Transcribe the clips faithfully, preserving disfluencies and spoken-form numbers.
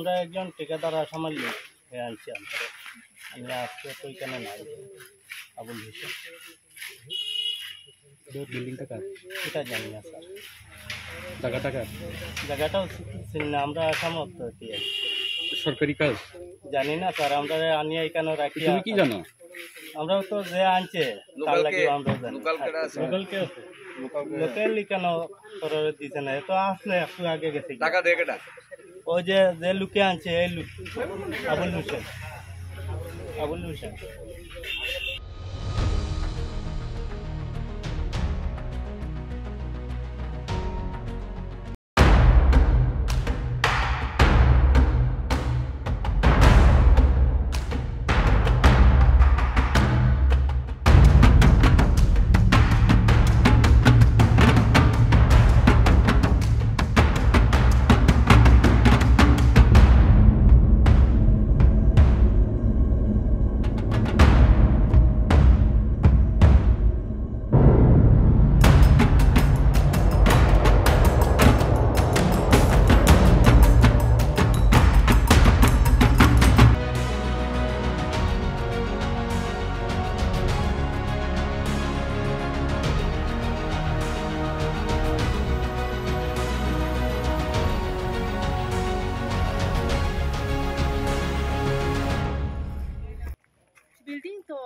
আমরা একজন ঠিকাদার আসামের লোক, এ আনছি আমরা। আমি আজকে তো এখানে নাই, আবুল হোসেন। বিল্ডিংটা কার? এটা জানি না, স্যার। জায়গাটা কার? জায়গাটাও চিনি না, আমরা আসামে তো এসে আছি। সরকারি কাজ? জানি না, স্যার, আমরা আনিয়ে এখানে রাখি। তুমি কি জানো? আমরাও তো যে আনছে, তার লোকাল লাগে কে? আমরা জানি। লোকাল কেডা আছে? লোকাল কে আছে? লোকাল কে? লোকাল এখানে করে দিছে না, এ তো আসলে একটু আগে গেছে। টাকা দিয়ে কেডা? ওই যে, যে লোকে আনছে, এই লোক, আবুল হোসেন। আবুল Hossain. Building to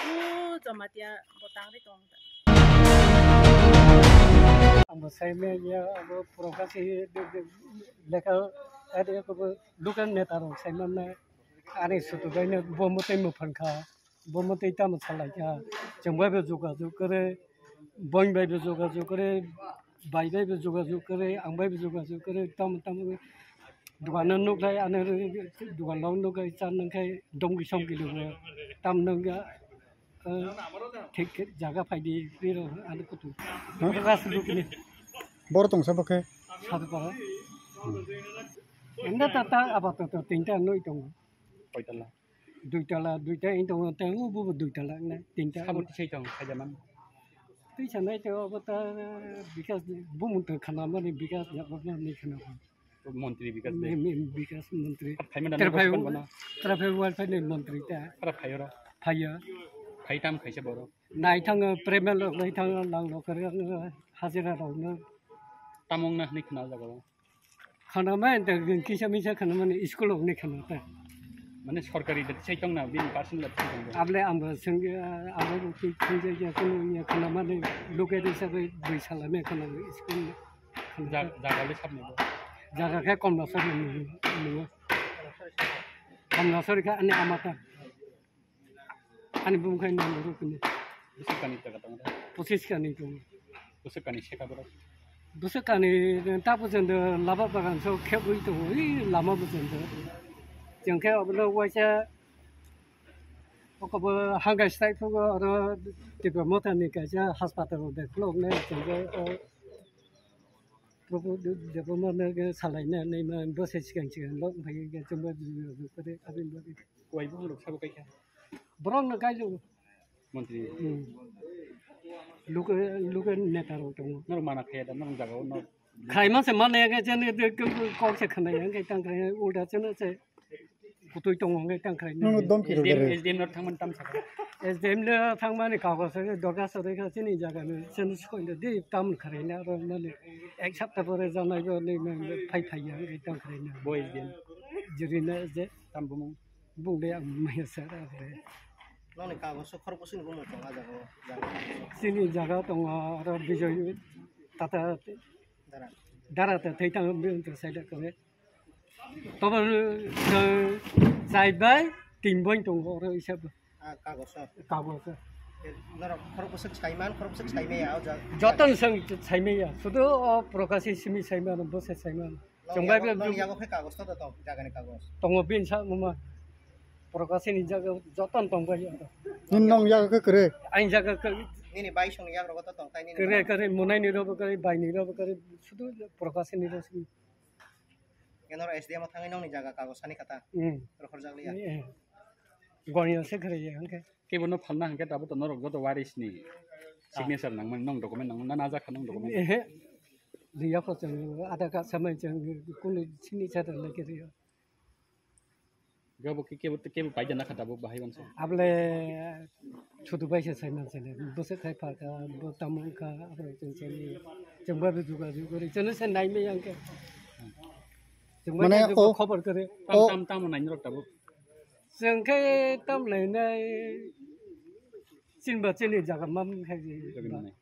bru Jamatia bo tangri tong. Ang bo sai me ya, ang bo pura kasi lekha ade ko bo local neta rok sai man na, ani sutu bai na bo mo tei mo phan kha, bo mo tei tamo salai kha, chwng bai bo jogajog kwrwi, boin bai bo jogajog kwrwi, bai bai bo jogajog kwrwi, ang bai bo jogajog kwrwi, tamo tamo dogan no nuk lai, ano dogan no nuk lai, cha nang khai dom ki som ki lugo, tam nang ga, eh, thik thik jaga phai di, biro ano kutu. Huh? Ras lukni. Bor tong sa bokhe? Sadu para. Hmm. Enda ta ta apa to to tinta noi tong. Koi tala? Dui tala, duita wng tongo, tei o bo bo dui tala wngnai, tinta. Sabo tisai tong, khaida man. Twi sanai tei obo ta Bikas, bumung tong khana mani Bikas, ya obo ni khana. Montri Bikas de. Mi-, mi-, Bikas montri. Khat phaima da Terphai, nang bosi bana. Terphai wal phai ni montri ta. Khat phai oro. Phai ya. Phai tam khaisa boro. Nai thango, Premal rok nai thango, lang rok kare, hajira rok no. Tamong na hwnwi khna o jaga o. Khana ma ente kisa misa khana mani school rok ni khana ta. Mane sorkari da tisai tong na, bini personal da tisai tong na. Able ang bo seng, ang bo ki, ki, ki, ki, kunu ya khana mani local hisabe dui sala me khana school ni khana. Ja-, jaga le sabni bo? Jaga khe Komlasori ni, ni. Komlasori khe ani ama ta. Ani bumung khai nang rw kini. Bwswk kani jaga tongo da? Pochis kani tongo. Bwswk kani seka borok? Bwswk kani ta pujando laba bagan so khebwi tongo, ui lama pujando. Chwng khe obono waisa okobo hangai stai phugo oro Tipra Motha ni kaisa hospital o de khulok nai chwng khe o Prabhu Debbarma no khe salai na nai ma bwsai swkang swkang lok phai khe chwng bai kore abini bagwi. Kuwai bumung rok sabo kai kha. Borok no kaijak. Montri. Hmm. Luke, luke neta rok tongo. Norok mana khaya da, norok jaga o no. Khai ma se mana ya, jani de kok se khana ya, khe tang khai ulta chana se. Kutui tongo, khe tang khai. Nono dom ki S D M, rogere. S D M no thangman tam sakha. S D M le thangmani kagos se dorkar sori kha chini jaga ni, chini sukoi de di tam khai na ro mani. Ek sapta pore janai bo ni phai phai ya, khe tang khai na. Bo S D M. Jiri na je. Tam bumung. Bung de ang maya sara de. Noni kagoso khorokbosini bumung tongo ah jaga o, jaga. Chini jaga tongo oro Bijoy Tata Dara. Dara ta thai tang bini to sai da kore. Tobo chai bai tin boin tongo oro isab. Ah, kagoso. Kagoso. Norok khorokbosok saiman, khorokbosok saimaya o jaga. Joton sang saimaya. Sudu o Prokasi simi saiman, bose saiman. Chwng bai yago, be nong yago khe kagos to tong, jagani kagos. Tongo bini sa muma. Prokasi ni jaga joton tong bai aro. Nini nong yago khe kwrwi? Aini jaga khe. Nini bai song ni yago to tong tai nini. Kwrwi, kwrwi, munai ni robo kwrwi, bai ni robo kwrwi, sudu Prokasi ni robo. Kenoro S D M o thangwi nong ni jaga kagos sani kata. Hmm. Rohor jak liya. Eh, eh. Goni se kwrwi ya hwnkhe. Kebo no phalna hwnkhe tabuk to norok joto waris ni signature nangmani, nong document nangmani, na najak kha nong document? Ehe. Liya pho chwng ada ka samai chwng kunu sini chada lagi riyo. Gabo ke kebo kebo paida na khata bo bahai bansa. Able chudu bai se sai man se ne. Bo se khai pha ka, bo tamung ka, abo chwng se ni. Chwng ba bi juga bi gori. Chwng se nai me yang ke. Chwng ba Mane bi o khobor kare. Tam o tam tam nai rok tabo. Chwng khe tam lai nai. Chin ba chini jaga mam khai ji. Jaga nai.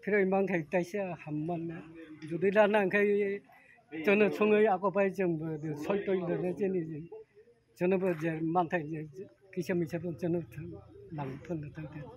Phiroi man khai taisa ham man na. Jodi da nang khai chwng songwi ako pai chwng bo soi toi le ne chini. Chwng bo je man thai je kisa misa bo chwng nang thon thang thang.